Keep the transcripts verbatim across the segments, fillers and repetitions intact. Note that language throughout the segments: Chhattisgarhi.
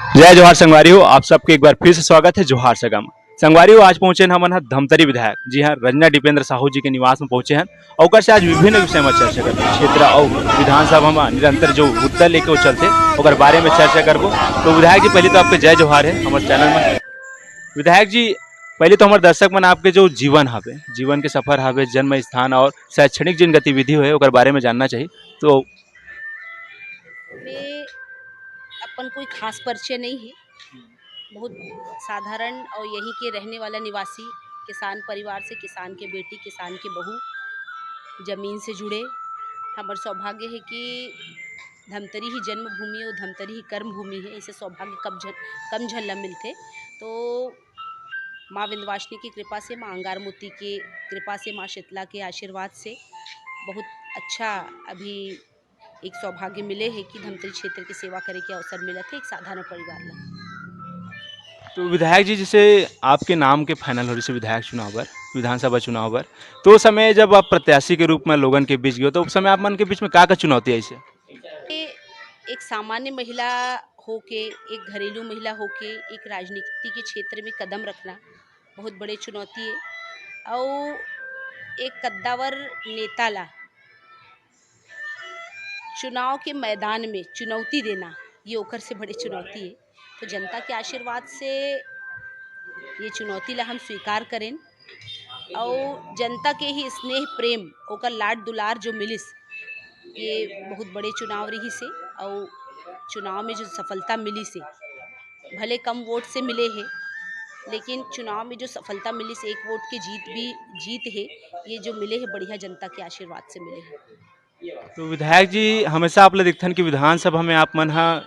जय जोहार संगवारी हो, आप सबके एक बार फिर से स्वागत है जोहार सगा म। संगवारी हो, आज पहुंचे हैं हमन ह धमतरी विधायक जी, हाँ, रंजना दीपेंद्र साहू जी के निवास में पहुंचे हैं और ओकर से आज विभिन्न विषय में चर्चा करबो। क्षेत्र और विधानसभा में निरंतर जो मुद्दा लेके वो चलते, ओकर बारे में चर्चा करबो। तो विधायक जी, पहले तो आपके जय जोहार है हमारे चैनल में। विधायक जी, पहले तो हमारे दर्शक मन आपके जो जीवन हवे, जीवन के सफर हवे, जन्म स्थान और शैक्षणिक जिन गतिविधि होए, ओकर बारे में जानना चाहिए। तो मैं अपन कोई खास परिचय नहीं है, बहुत साधारण और यहीं के रहने वाला निवासी, किसान परिवार से, किसान के बेटी, किसान के बहू, जमीन से जुड़े। हमर सौभाग्य है कि धमतरी ही जन्मभूमि और धमतरी ही कर्म भूमि है, ऐसे सौभाग्य कब झन कम झन ला मिलथे। तो माँ विंध्यवासिनी की कृपा से, माँ अंगारमोती की कृपा से, माँ शीतला के आशीर्वाद से बहुत अच्छा अभी एक सौभाग्य मिले है कि धमतरी क्षेत्र की सेवा करे के अवसर मिलत है एक साधारण परिवार ला। तो विधायक जी, जैसे आपके नाम के फाइनल हो रही से विधायक चुनाव बर, विधानसभा चुनाव बर, तो उस समय जब आप प्रत्याशी के रूप में लोगन के बीच गए, तो उस समय आप मन के बीच में का का चुनौती आई से? ये एक सामान्य महिला होके, एक घरेलू महिला होके एक राजनीति के क्षेत्र में कदम रखना बहुत बड़े चुनौती है। और एक कद्दावर नेता ला चुनाव के मैदान में चुनौती देना, ये ओकर से बड़ी चुनौती है। तो जनता के आशीर्वाद से ये चुनौती ला हम स्वीकार करें और जनता के ही स्नेह प्रेम, ओकर लाड दुलार जो मिलिस, ये बहुत बड़े चुनाव रही से। और चुनाव में जो सफलता मिली से, भले कम वोट से मिले है, लेकिन चुनाव में जो सफलता मिली से, एक वोट की जीत भी जीत है, ये जो मिले है बढ़िया जनता के आशीर्वाद से मिले है। तो विधायक जी, हमेशा आप ला दिखथन कि विधानसभा में आप मन ह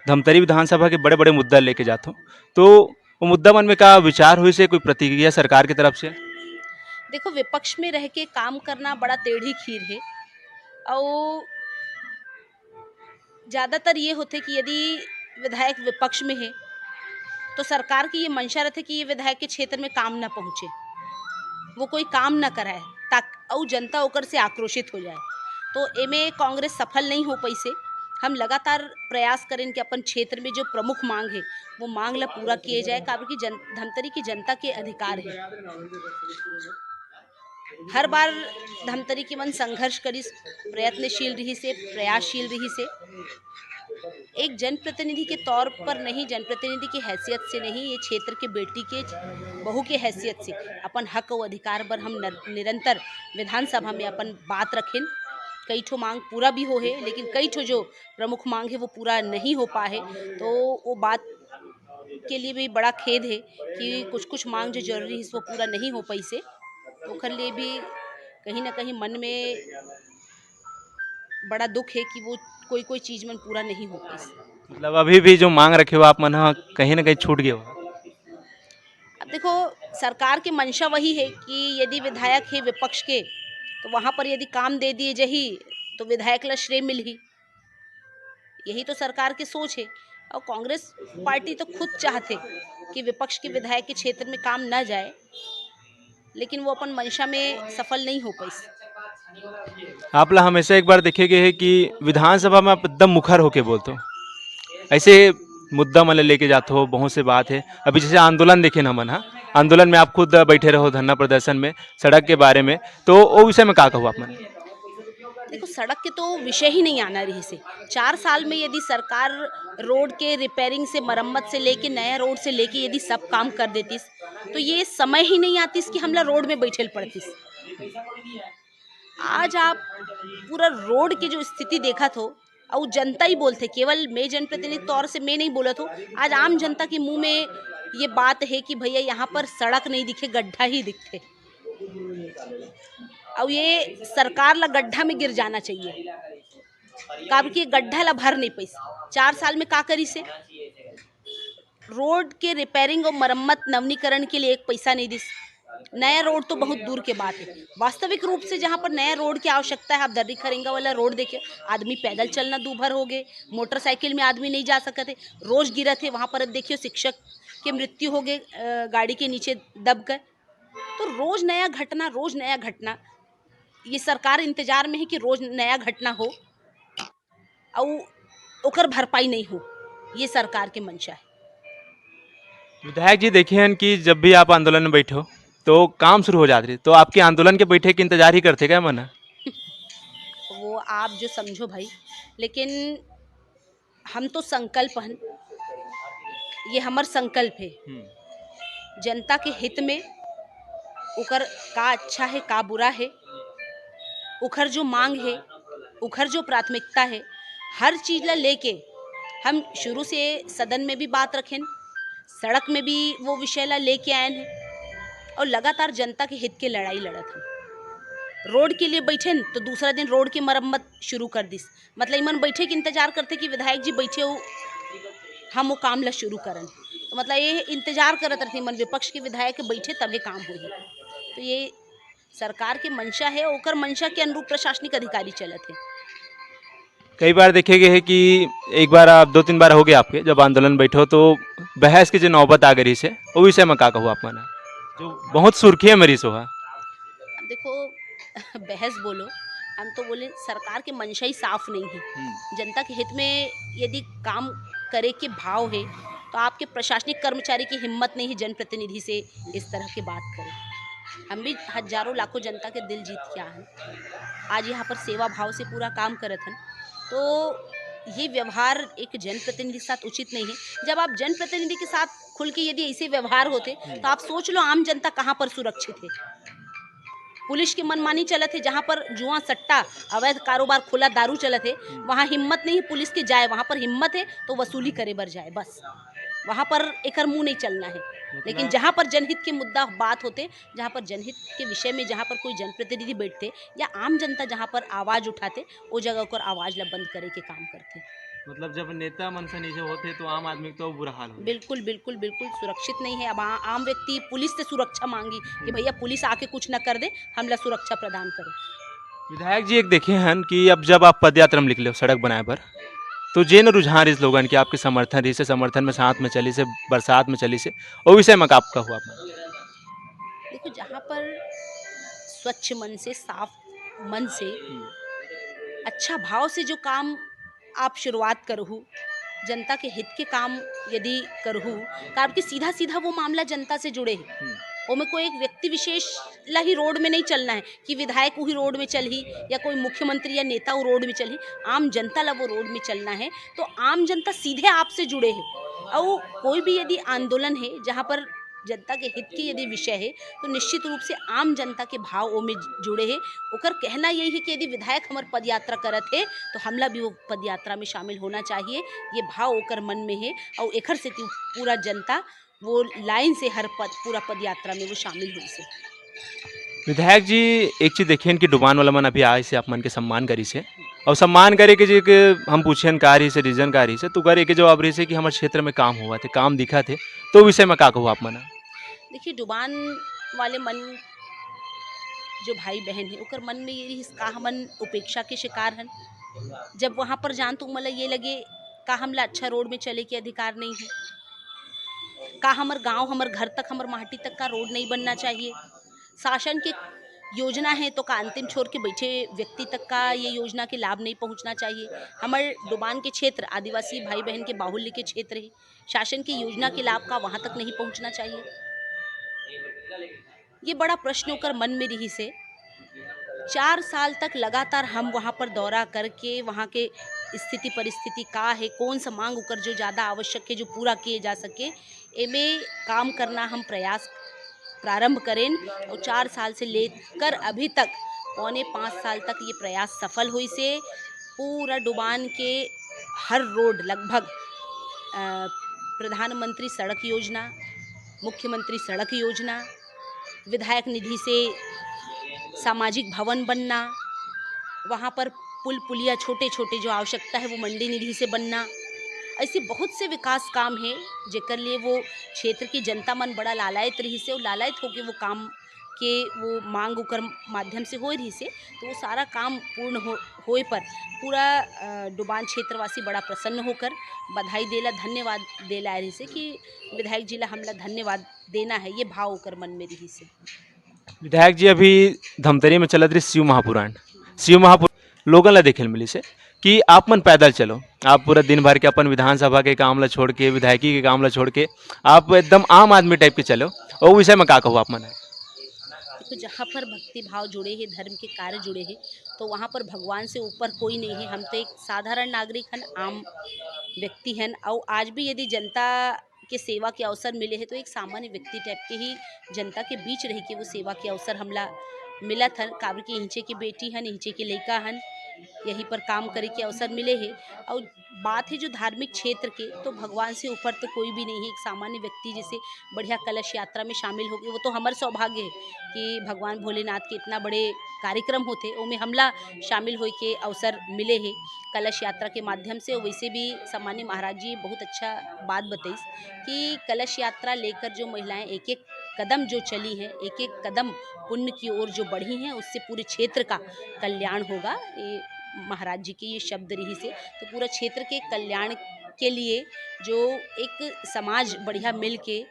धमतरी विधानसभा के बड़े-बड़े मुद्दा लेके जाथो, तो वो मुद्दा मन में का विचार होइस हे, कोई प्रतिक्रिया सरकार की तरफ से? देखो, विपक्ष में रह के काम करना बड़ा टेढ़ी खीर है। और ज़्यादातर ये होथे कि यदि विधायक विपक्ष में है, तो सरकार की ये मंशा रहथे कि ये विधायक के क्षेत्र में काम ना पहुँचे, वो कोई काम ना कराए, ताक-, अउ जनता ओकर से आक्रोशित हो जाए। तो एमे कांग्रेस सफल नहीं हो पैसे। हम लगातार प्रयास करें कि अपन क्षेत्र में जो प्रमुख मांग है, वो मांग ला पूरा किए जाए, काबर कि जन-, धमतरी की जनता के अधिकार है। हर बार धमतरी के मन संघर्ष करिस, प्रयत्नशील रहिस हे, प्रयासशील रहिस हे। एक जनप्रतिनिधि के तौर पर नहीं, जनप्रतिनिधि की हैसियत से नहीं, ये क्षेत्र के बेटी के, बहू के हैसियत से अपन हक और अधिकार बर हम नर-, निरंतर विधानसभा में अपन बात रखेन। कई ठो मांग पूरा भी हो हे, लेकिन कई ठो जो प्रमुख मांग है, वो पूरा नहीं हो पा है। तो वो बात के लिए भी बड़ा खेद है कि कुछ-कुछ मांग जो जरूरी है, वो पूरा नहीं हो पाइस हे। तो ओकर लिए भी कहीं ना कहीं मन में बड़ा दुख है कि वो कोई-कोई चीज मन पूरा नहीं हो पाइस। मतलब अभी भी जो मांग रखे हो आप मन ह, कहीं ना कहीं छूट गए हो? अब देखो, सरकार के मंशा वही है कि यदि विधायक है विपक्ष के, तो वहां पर यदि काम दे दिए जाही, तो विधायक ला श्रेय मिलही। यही तो सरकार की सोच है। और कांग्रेस पार्टी तो खुद चाहथे कि विपक्ष के विधायक के क्षेत्र में काम ना जाए, लेकिन वो अपन मंशा में सफल नहीं हो पाइस। आप ला हमेशा एक बार देखे गए है कि विधानसभा में आप एकदम मुखर होके बोलते हो, ऐसे मुद्दा मन लेके जाते हो, बहुत से बात है। अभी जैसे आंदोलन देखे ना हमन, हाँ, आंदोलन में आप खुद बैठे रहो धरना प्रदर्शन में, सड़क के बारे में, तो वो विषय में का कहू आप मन? देखो, सड़क के तो विषय ही नहीं आना रहिस हे। चार साल में यदि सरकार रोड के रिपेयरिंग से, मरम्मत से लेके, नया रोड से लेके यदि सब काम कर देतिस, तो ये समय ही नहीं आतिस कि हमला रोड में बैठे ल पड़तिस। आज आप पूरा रोड के जो स्थिति देखत हो, अउ जनता ही बोलथे, केवल मैं जनप्रतिनिधि तौर से मैं नहीं बोलत हूँ, आज आम जनता के मुंह में ये बात है कि भैया, यहाँ पर सड़क नहीं दिखे, गड्ढा ही दिखथे। अउ ये सरकार ला गड्ढा में गिर जाना चाहिए, काबर कि ये गड्ढा ला भर नहीं पाइस। चार साल में का करिस हे? रोड के रिपेयरिंग और मरम्मत, नवीनीकरण के लिए एक पैसा नहीं दिस। नया रोड तो बहुत दूर के बात है। वास्तविक रूप से जहाँ पर नया रोड की आवश्यकता है, आप दर्री खरेंगा वाला रोड देखिए, आदमी पैदल चलना दूभर हो गए, मोटरसाइकिल में आदमी नहीं जा सकते, रोज गिरत है। वहाँ पर अब देखिए, शिक्षक के मृत्यु हो गए, अ, गाड़ी के नीचे दब कर। तो रोज नया घटना, रोज नया घटना। ये सरकार इंतजार में है कि रोज नया घटना हो, अउ ओकर भरपाई नहीं हो, ये सरकार के मंशा है। विधायक जी, देखे हन कि जब भी आप आंदोलन में बैठे हो तो काम शुरू हो जात रही, तो आपके आंदोलन के बैठे के इंतजार ही करते क्या मन? वो आप जो समझो भाई, लेकिन हम तो संकल्प हन, ये हमर संकल्प है। जनता के हित में ओकर का अच्छा है, का बुरा है, ओकर जो मांग है, ओकर जो प्राथमिकता है, हर चीज ला लेके हम शुरू से सदन में भी बात रखेन, सड़क में भी वो विषय ला लेके आयन है और लगातार जनता के हित के लड़ाई लड़त हन। रोड के लिए बैठेन तो दूसरा दिन रोड के मरम्मत शुरू कर दिस। मतलब इमन बैठे के इंतजार करते कि विधायक जी बैठे हो, हम वो काम ला शुरू करन। तो मतलब ये इंतजार करत रहते इमन, विपक्ष के विधायक बैठे तभे काम होही। तो ये सरकार के मंशा है, ओकर मंशा के अनुरूप प्रशासनिक अधिकारी चलत है। कई बार देखे गए है कि एक बार आप, दो तीन बार हो गए आपके, जब आंदोलन बैठे हो तो बहस की जो नौबत आ गई से, वो विषय में का कहू आप मन? जो बहुत सुर्खियों में रही सो हा। अब देखो बहस बोलो, हम तो बोले सरकार के मंशा ही साफ नहीं है। जनता के हित में यदि काम करे के भाव है तो आपके प्रशासनिक कर्मचारी की हिम्मत नहीं है जनप्रतिनिधि से इस तरह की बात करें। हम भी हजारों लाखों जनता के दिल जीत के आए हैं, आज यहाँ पर सेवा भाव से पूरा काम करत हन, तो ये व्यवहार एक जनप्रतिनिधि के साथ उचित नहीं है। जब आप जनप्रतिनिधि के साथ खुल के यदि ऐसे व्यवहार होते तो आप सोच लो आम जनता कहाँ पर सुरक्षित है। पुलिस की मनमानी चलत है, जहाँ पर जुआ सट्टा, अवैध कारोबार, खुला दारू चलत है, वहाँ हिम्मत नहीं पुलिस के जाए, वहाँ पर हिम्मत है तो वसूली करे बर जाए, बस वहाँ पर एकर मुंह नहीं चलना है। लेकिन जहाँ पर जनहित के मुद्दा बात होते, जहाँ पर जनहित के विषय में जहाँ पर कोई जनप्रतिनिधि बैठते या आम जनता जहाँ पर आवाज़ उठाते, वो जगह ओकर आवाज़ ला बंद करे के काम करते। मतलब जब नेता मन से नीचे होते तो आम आदमी के तो बुरा हाल हो। बिल्कुल बिल्कुल बिल्कुल सुरक्षित नहीं है। अब आ, आम व्यक्ति पुलिस से सुरक्षा मांगी कि भैया पुलिस आके कुछ ना कर दे, हमला सुरक्षा प्रदान करे। विधायक जी, एक देखे हन कि अब जब आप पदयात्रा में निकले हो सड़क बनाए बर, तो जेन रुझान रहिस लोगन के, आपके समर्थन रहिस से, समर्थन में साथ में चलिस से, बरसात में चलिस से, वो विषय में का आपका हुआ अपना? देखो, जहाँ पर स्वच्छ मन से, साफ मन से, अच्छा भाव से जो काम आप शुरुआत करहू, जनता के हित के काम यदि करहू, तो आपके सीधा सीधा वो मामला जनता से जुड़े है। ओमे कोई एक व्यक्ति विशेष ला ही रोड में नहीं चलना है कि विधायक वही रोड में चलही या कोई मुख्यमंत्री या नेता वो रोड में चलही। आम जनता ला वो रोड में चलना है, तो आम जनता सीधे आपसे जुड़े है। और कोई भी यदि आंदोलन है जहाँ पर जनता के हित के यदि विषय है, तो निश्चित रूप से आम जनता के भाव ओमे जुड़े है। ओकर कहना यही है कि यदि विधायक हमर पदयात्रा करत है तो हमला भी वो पदयात्रा में शामिल होना चाहिए, ये भाव ओकर मन में है। और एकर से पूरा जनता वो लाइन से हर पद, पूरा पदयात्रा में वो शामिल होइस हे। विधायक जी, एक चीज देखेन कि डुबान वाला मन अभी आए से आप मन के सम्मान करिस हे, और सम्मान करे के जे के हम पूछेन का रहिस हे, रीजन का रहिस हे, तो ओकर एक जवाब रहिस हे कि हमर क्षेत्र में काम होवत हे, काम दिखत हे, तो विषय में का कहू आप मन? देखिए, डुबान वाले मन जो भाई बहन है, ओकर मन में ये रहिस का हमन उपेक्षा के शिकार हन। जब वहाँ पर जान तो मोला ये लगे का हमला अच्छा रोड में चले के अधिकार नहीं है, का हमर गांव, हमर घर तक, हमर माटी तक का रोड नहीं बनना चाहिए? शासन के योजना है तो का अंतिम छोर के बैठे व्यक्ति तक का ये योजना के लाभ नहीं पहुँचना चाहिए? हमर डुबान के क्षेत्र आदिवासी भाई बहन के बाहुल्य के क्षेत्र है, शासन की योजना के लाभ का वहाँ तक नहीं पहुँचना चाहिए? ये बड़ा प्रश्न ओकर मन में रहिस हे। चार साल तक लगातार हम वहाँ पर दौरा करके वहाँ के स्थिति परिस्थिति का है, कौन सा मांग ओकर जो ज़्यादा आवश्यक है, जो पूरा किए जा सके, एमे काम करना हम प्रयास प्रारंभ करेन। और चार साल से लेकर अभी तक, पौने पाँच साल तक ये प्रयास सफल होइस हे। पूरा डुबान के हर रोड लगभग, अ, प्रधानमंत्री सड़क योजना, मुख्यमंत्री सड़क योजना, विधायक निधि से सामाजिक भवन बनना, वहाँ पर पुल पुलिया छोटे छोटे जो आवश्यकता है वो मंडी निधि से बनना, ऐसे बहुत से विकास काम है जेकर लिए वो क्षेत्र की जनता मन बड़ा लालायत रहिस हे और लालायत होके वो काम के वो मांग ओकर माध्यम से होए रहिस हे। तो वो सारा काम पूर्ण हो, होए पर पूरा, अ, डुबान क्षेत्रवासी बड़ा प्रसन्न होकर बधाई देला, धन्यवाद देला आए रहिस हे कि विधायक जी ला हमला धन्यवाद देना है, ये भाव ओकर मन में रहिस हे। विधायक जी, अभी धमतरी में चलत रही शिव महापुराण, शिव महापुराण लोगन ला देखे ल मिलिस हे। कि आप मन पैदल चलो, आप पूरा दिन भर के अपन विधानसभा के काम ला छोड़ के, विधायकी के काम ला छोड़ के, आप एकदम आम आदमी टाइप के चलो, वो विषय में का कहू आप मन? तो जहाँ पर भक्ति भाव जुड़े हे, धर्म के कार्य जुड़े हे, तो वहाँ पर भगवान से ऊपर कोई नहीं है। हम तो एक साधारण नागरिक हन, आम व्यक्ति हन। और आज भी यदि जनता के सेवा के अवसर मिले हे, तो एक सामान्य व्यक्ति टाइप के ही जनता के बीच रह के वो सेवा के अवसर हमला मिलत हन। काबर के इहिंचे के बेटी हन, इहिंचे के लइका हन, यहीं पर काम करे के अवसर मिले हे। और बात है जो धार्मिक क्षेत्र के, तो भगवान से ऊपर तो कोई भी नहीं है। एक सामान्य व्यक्ति जैसे बढ़िया कलश यात्रा में शामिल हो गए, वो तो हमर सौभाग्य है कि भगवान भोलेनाथ के इतना बड़े कार्यक्रम होते, ओमे हमला शामिल होए के अवसर मिले है कलश यात्रा के माध्यम से। वैसे भी सम्माननीय महाराज जी बहुत अच्छा बात बताइस कि कलश यात्रा लेकर जो महिलाएं एक एक कदम जो चली हैं, एक एक कदम पुण्य की ओर जो बढ़ी हैं, उससे पूरे क्षेत्र का कल्याण होगा। ये महाराज जी के ये शब्द रही से, तो पूरा क्षेत्र के कल्याण के लिए जो एक समाज बढ़िया मिल के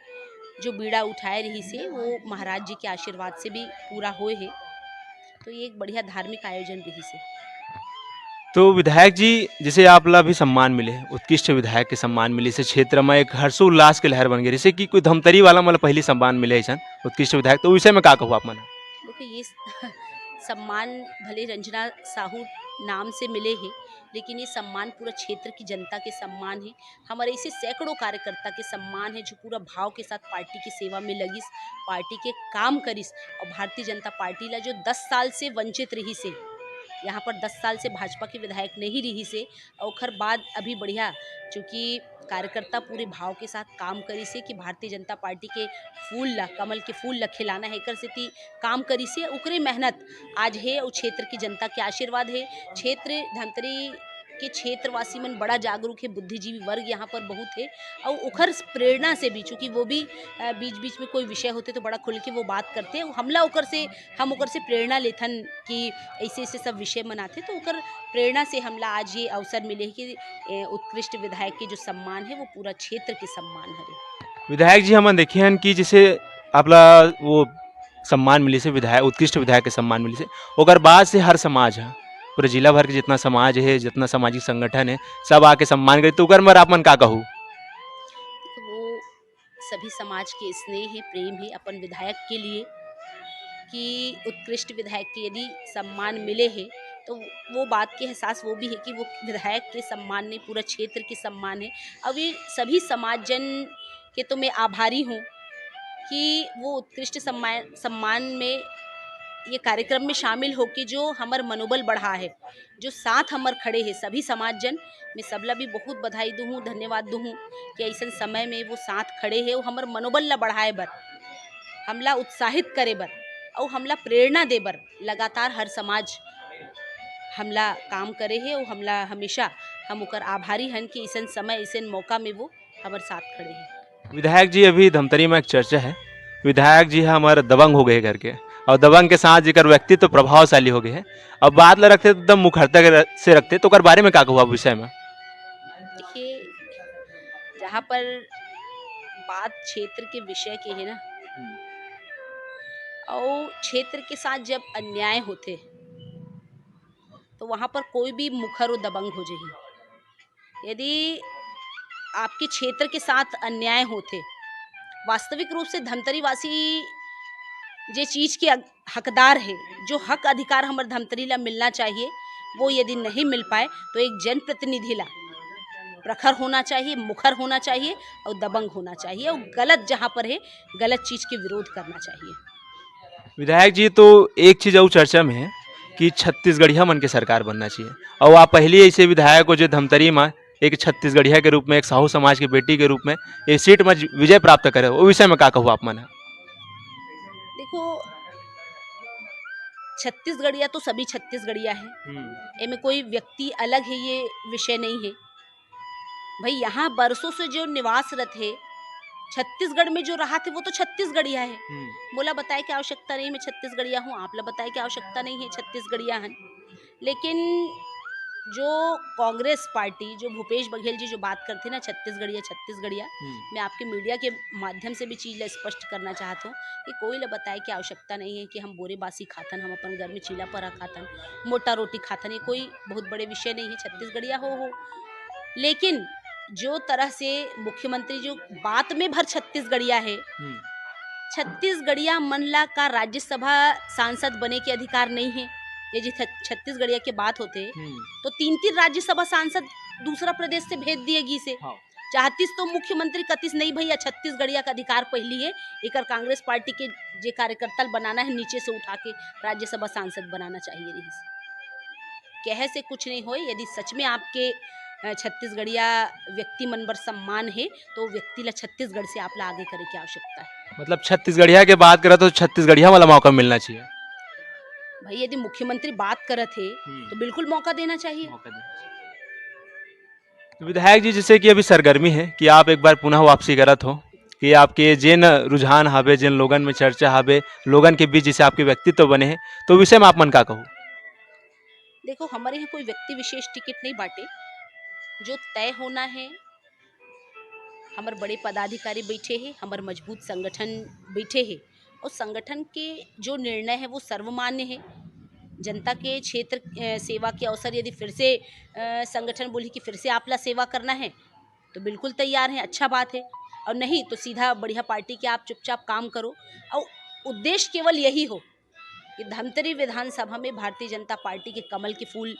जो बीड़ा उठाए रही से, वो महाराज जी के आशीर्वाद से भी पूरा होए है। तो ये एक बढ़िया धार्मिक आयोजन रही से। तो विधायक जी, जैसे आप ला भी सम्मान मिले, उत्कृष्ट विधायक के सम्मान मिले से क्षेत्र में एक हर्षोल्लास के लहर बन गई, जैसे कि कोई धमतरी वाला मतलब पहली सम्मान मिले ऐसा उत्कृष्ट विधायक, तो विषय में का कहू आप मन? देखिए, ये स- सम्मान भले रंजना साहू नाम से मिले है, लेकिन ये सम्मान पूरा क्षेत्र की जनता के सम्मान है। हमारे ऐसे सैकड़ों कार्यकर्ता के सम्मान है जो पूरा भाव के साथ पार्टी की सेवा में लगिस, पार्टी के काम करिस। और भारतीय जनता पार्टी ला जो दस साल से वंचित रही से, यहाँ पर दस साल से भाजपा के विधायक नहीं रही से, और ओखर बाद अभी बढ़िया, चूँकि कार्यकर्ता पूरे भाव के साथ काम करिस हे कि भारतीय जनता पार्टी के फूल ला, कमल के फूल ला खिलाना है, एकर सेती काम करिस हे। ओकरे मेहनत आज हे, अउ क्षेत्र की जनता के आशीर्वाद हे। क्षेत्र धमतरी के क्षेत्रवासी मन बड़ा जागरूक हे, बुद्धिजीवी वर्ग यहाँ पर बहुत हे, अउ ओखर प्रेरणा से भी, चूँकि वो भी अ, बीच-बीच में कोई विषय होते तो बड़ा खुल के वो बात करते, हमला ओकर से, हम ओकर से प्रेरणा लेथन कि ऐसे-ऐसे सब विषय मन आथे, तो ओकर प्रेरणा से हमला आज ये अवसर मिले हे कि ए, उत्कृष्ट विधायक के जो सम्मान हे, वो पूरा क्षेत्र के सम्मान हरे। विधायक जी, हमन देखे हन कि जैसे आपला वो सम्मान मिलिस हे, विधायक, उत्कृष्ट विधायक के सम्मान मिलिस हे, ओकर बाद से हर समाज ह, पूरे जिला भर के जितना समाज हे, जितना सामाजिक संगठन हे, सब आके सम्मान करे, तो ओकर बर आप मन का कहू? देखो, वो सभी समाज के स्नेह हे, प्रेम हे अपन विधायक के लिए कि उत्कृष्ट विधायक के यदि सम्मान मिले हे, तो वो बात के एहसास वो भी हे कि वो विधायक के सम्मान नहीं, पूरा क्षेत्र के सम्मान हे। अब ये सभी समाजजन के तो मैं आभारी हूँ कि वो उत्कृष्ट सम्मान, सम्मान में ये कार्यक्रम में शामिल होके जो हमर मनोबल बढ़ा हे, जो साथ हमर खड़े हे सभी समाजजन, मैं सबला भी बहुत बधाई दूहूँ, धन्यवाद दूहूँ कि अइसन समय में वो साथ खड़े हे, वो हमर मनोबल ला बढ़ाए बर, हमला उत्साहित करे बर, अउ हमला प्रेरणा दे बर लगातार हर समाज हमला काम करे हे, अउ हमला हमेशा हम ओकर आभारी हन कि अइसन समय, अइसन मौका में वो हमर साथ खड़े हे। विधायक जी, अभी धमतरी में एक चर्चा हे, विधायक जी ह हमर दबंग हो गए हे करके, अउ दबंग के साथ जेकर व्यक्तित्व प्रभावशाली हो गए हे। अब बात ला रखते तो एकदम मुखरता के र-, से रखते, तो ओकर बारे में का कहू आप विषय में? देखिए, जहाँ पर बात क्षेत्र के विषय के हे ना, अउ क्षेत्र के साथ जब अन्याय होथे, तो वहाँ पर कोई भी मुखर अउ दबंग हो जाही। यदि आपके क्षेत्र के साथ अन्याय होथे, वास्तविक रूप से धमतरी वासी जे चीज के अग-, हकदार हे, जो हक अधिकार हमर धमतरी ला मिलना चाहिए, वो यदि नहीं मिल पाए, तो एक जनप्रतिनिधि ला प्रखर होना चाहिए, मुखर होना चाहिए अउ दबंग होना चाहिए, अउ गलत जहाँ पर हे, गलत चीज के विरोध करना चाहिए। विधायक जी, तो एक चीज अउ चर्चा में हे कि छत्तीसगढ़िया मन के सरकार बनना चाहिए, अउ आप पहली ऐसे विधायक हो जो धमतरी में एक छत्तीसगढ़िया के रूप में, एक साहू समाज के बेटी के रूप में ये सीट में ज-, विजय प्राप्त करे, वो विषय में का कहू आप मन? देखो, छत्तीसगढ़िया तो सभी छत्तीसगढ़िया हे, एमे कोई व्यक्ति अलग हे, ये विषय नहीं हे। भाई, यहाँ बरसों से जो निवास रथे, छत्तीसगढ़ में जो रहा थे, वो तो छत्तीसगढ़िया हे। मोला बताए के आवश्यकता नहीं, मैं छत्तीसगढ़िया हूँ, आप ला बताए के आवश्यकता नहीं है, छत्तीसगढ़िया हन। लेकिन जो कांग्रेस पार्टी, जो भूपेश बघेल जी जो बात करथे ना, छत्तीसगढ़िया, छत्तीसगढ़िया, हम्म। मैं आपके मीडिया के माध्यम से भी चीज ला स्पष्ट करना चाहत हूँ कि कोई ला बताए के आवश्यकता नहीं है कि हम बोरे बासी खाथन, हम अपन घर में चीला परा खाथन, मोटा रोटी खाथन। ये कोई बहुत बड़े विषय नहीं है, छत्तीसगढ़िया हो हो। लेकिन जो तरह से मुख्यमंत्री जो बात में भर छत्तीसगढ़िया है, हम्म। छत्तीसगढ़िया मन ला का राज्यसभा सांसद बने के अधिकार नहीं है? ये जी छ-, छत्तीसगढ़िया के बात होते, हम्म। तो तीन तीन राज्यसभा सांसद दूसरा प्रदेश से भेज दिए गीस हे। हाँ। चाहतिस तो मुख्यमंत्री कतिस, "नहीं भैया, छत्तीसगढ़िया का अधिकार पहली है, एकर कांग्रेस पार्टी के जे कार्यकर्ता ल बनाना है, नीचे से उठा के राज्यसभा सांसद बनाना चाहिए रहिस।" कहे से कुछ नहीं होए। यदि सच में आपके, अ, छत्तीसगढ़िया व्यक्ति मन बर सम्मान है, तो वो व्यक्ति ला छत्तीसगढ़ से आप ला आगे करे के आवश्यकता है। मतलब छत्तीसगढ़िया के बात करत हो, छत्तीसगढ़िया वाला मौका मिलना चाहिए। भाई, यदि मुख्यमंत्री बात करत है, हम्म। तो बिल्कुल मौका देना चाहिए। मौका देना चाहिए। तो विधायक जी, जैसे कि अभी सरगर्मी है कि आप एक बार पुनः वापसी करत हो, कि आपके जेन रुझान हावे, जेन लोगन में चर्चा हावे, लोगन के बीच जैसे आपके व्यक्तित्व बने हैं, तो विषय में आप मन का कहू? देखो, हमारे यहाँ कोई व्यक्ति विशेष टिकट नहीं बाटे, जो तय होना है, हमर बड़े पदाधिकारी बैठे हैं, हमर मजबूत संगठन बैठे हैं, और संगठन के जो निर्णय है, वो सर्वमान्य है। जनता के क्षेत्र, अ, सेवा के अवसर यदि फिर से, अ, संगठन बोली कि फिर से आपला सेवा करना है, तो बिल्कुल तैयार हैं, अच्छा बात है। और नहीं तो सीधा बढ़िया पार्टी के आप चुपचाप काम करो, और उद्देश्य केवल यही हो कि धमतरी विधानसभा में भारतीय जनता पार्टी के कमल के फूल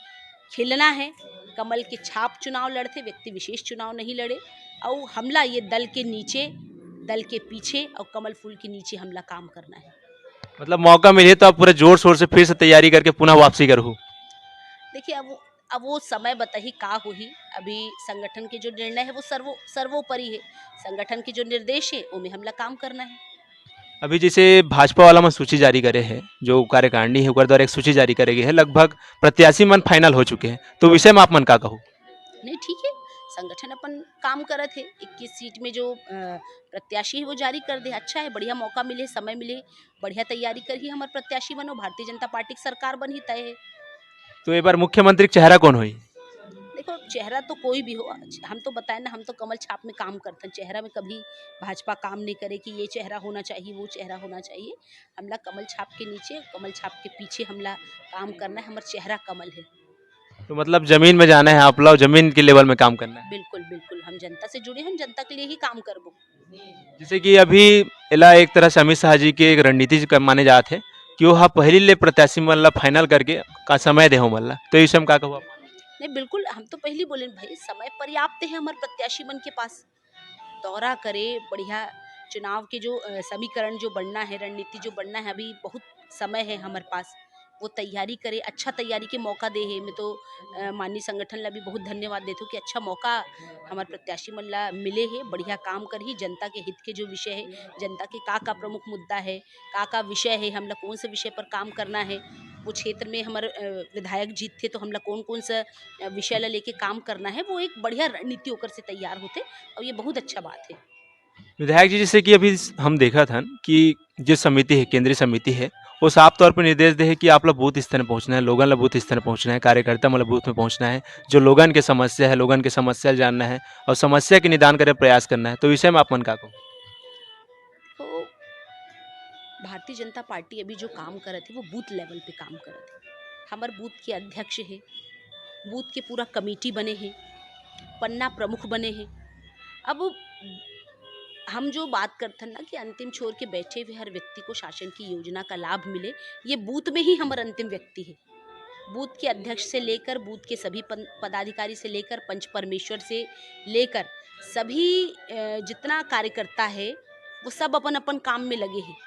खिलना है। कमल के छाप चुनाव लड़थे, व्यक्ति विशेष चुनाव नहीं लड़े। और हमला ये दल के नीचे, दल के पीछे और कमल फूल के नीचे हमला काम करना है। मतलब मौका मिले तो आप पूरे जोर शोर से फिर से तैयारी करके पुनः वापसी करहू? देखिए, अब वो, अब वो समय बताही का होही। अभी संगठन के जो निर्णय है, वो सर्वो-, सर्वोपरि है। संगठन के जो निर्देश है, ओमे हमला काम करना है। अभी जैसे भाजपा वाला मन सूची जारी करे है, जो कार्यकारिणी है, ओकर द्वारा एक सूची जारी करे गए है, लगभग प्रत्याशी मन final हो चुके हैं, तो विषय में आप मन का कहू? नहीं, ठीक है, संगठन अपन काम करत है। इक्कीस सीट में जो, अ, प्रत्याशी है, वो जारी कर दे, अच्छा है, बढ़िया मौका मिले, समय मिले, बढ़िया तैयारी करही हमर प्रत्याशी मन, भारतीय जनता पार्टी के सरकार बनही, तय है। तो ए बार मुख्यमंत्री के चेहरा कौन होही? देखो, चेहरा तो कोई भी हो, हम तो बताए ना, हम तो कमल छाप में काम करथन। चेहरा में कभी भाजपा काम नहीं करे कि ये चेहरा होना चाहिए, वो चेहरा होना चाहिए। हमला कमल छाप के नीचे, कमल छाप के पीछे हमला काम करना है। हमर चेहरा कमल है। तो मतलब जमीन में जाना है आप लोग, जमीन के level में काम करना है। बिल्कुल, बिल्कुल, हम जनता से जुड़े हैं, जनता के लिए ही काम करबो। जैसे कि अभी एला एक तरह से अमित शाह जी के एक रणनीति ज-, माने जात है कि वो हा पहली ले प्रत्याशी मन ला final करके का समय देहो मन ला, तो इस समय का कहू आप? नहीं, बिल्कुल, हम तो पहली बोले भाई, समय पर्याप्त है हमारे प्रत्याशी मन के पास। दौरा करे, बढ़िया चुनाव के जो, अ, समीकरण जो बनना है, रणनीति जो बनना है, अभी बहुत समय है हमारे पास, वो तैयारी करे, अच्छा तैयारी के मौका दे है। मैं तो, अ, माननीय संगठन ला भी बहुत धन्यवाद देथो कि अच्छा मौका हमारे प्रत्याशी मन ला मिले है, बढ़िया काम करही। जनता के हित के जो विषय है, जनता के का का प्रमुख मुद्दा है, का का विषय है, हमला कौन से विषय पर काम करना है, वो क्षेत्र में हमारे, अ, विधायक जीतथे तो हमला कौन कौन सा, अ, विषय ला लेके काम करना है, वो एक बढ़िया रणनीति ओकर से तैयार होथे, और ये बहुत अच्छा बात है। विधायक जी, जैसे कि अभी हम देखत हन कि जो समिति है, केंद्रीय समिति है, वो साफ तौर पर निर्देश दे है कि आप लोग बूथ स्तर में पहुंचना है, लोगन ला बूथ स्तर में पहुंचना है, कार्यकर्ता मतलब बूथ में पहुंचना है, जो लोगन के समस्या है, लोगन के समस्या जानना है और समस्या के निदान करे प्रयास करना है। तो विषय में आप मन का कहू? तो भारतीय जनता पार्टी अभी जो काम करत है, वो बूथ level पे काम करत है। हमर बूथ के अध्यक्ष है, बूथ के पूरा कमेटी बने है, पन्ना प्रमुख बने है। अब हम जो बात करथन ना कि अंतिम छोर के बैठे हुए हर व्यक्ति को शासन की योजना का लाभ मिले, ये बूथ में ही हमर अंतिम व्यक्ति है। बूथ के अध्यक्ष से लेकर बूथ के सभी पन-, पदाधिकारी से लेकर पंच परमेश्वर से लेकर सभी, अ, जितना कार्यकर्ता है, वो सब अपन अपन काम में लगे हैं।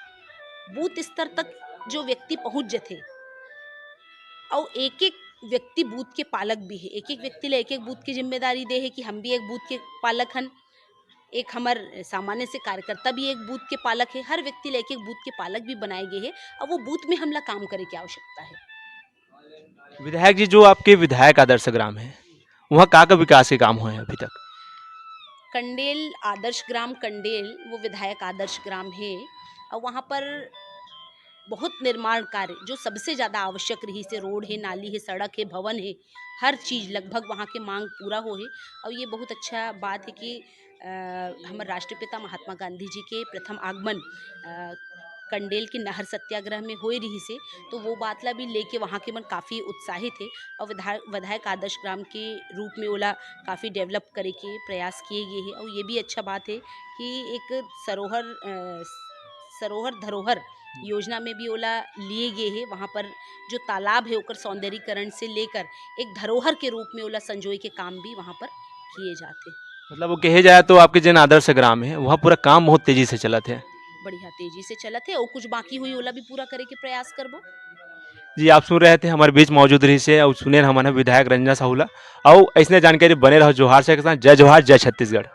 बूथ स्तर तक जो व्यक्ति पहुंच जथे, और एक एक व्यक्ति बूथ के पालक भी है, एक एक व्यक्ति ला एक एक बूथ की जिम्मेदारी दे है कि हम भी एक बूथ के पालक हन, एक हमर सामान्य से कार्यकर्ता भी एक बूथ के पालक है, हर व्यक्ति ला एक एक बूथ के पालक भी बनाए गए है, और वो बूथ में हमला काम करे की आवश्यकता है। विधायक जी, जो आपके विधायक आदर्श ग्राम है, वहाँ का का विकास के काम हुए हैं अभी तक? कंडेल आदर्श ग्राम, कंडेल वो विधायक आदर्श ग्राम है, और वहाँ पर बहुत निर्माण कार्य जो सबसे ज्यादा आवश्यक रहिस हे, रोड हे, नाली हे, सड़क हे, भवन हे, हर चीज लगभग वहाँ के मांग पूरा होहे। और ये बहुत अच्छा बात है कि अ, हमर राष्ट्रपिता महात्मा गांधी जी के प्रथम आगमन अ, कंडेल के नहर सत्याग्रह में होए रहिस हे, तो वो बात ला भी लेके वहाँ के मन काफी उत्साहित हे। और विधायक विधायक आदर्श ग्राम के रूप में ओला काफी डेवलप करे के प्रयास किए गए हे। और ये भी अच्छा बात है कि एक सरोहर अ, सरोहर धरोहर योजना में भी ओला लिए गए हे। वहाँ पर जो तालाब है ओकर सौंदर्यीकरण से लेकर एक धरोहर के रूप में ओला संजोए के काम भी वहाँ पर किए जाते। मतलब वो कहे जाए तो आपके जेन आदर्श ग्राम है वहाँ पूरा काम बहुत तेजी से चलत है। बढ़िया तेजी से चलत है और कुछ बाकी हुई ओला भी पूरा करे के प्रयास करबो। जी, आप सुन रहे थे, हमारे बीच मौजूद रहिस हे और सुने हमन ह विधायक रंजना साहू ला। और ऐसने जानकारी बने रहो जोहार से के साथ। जय जोहार, जय छत्तीसगढ़।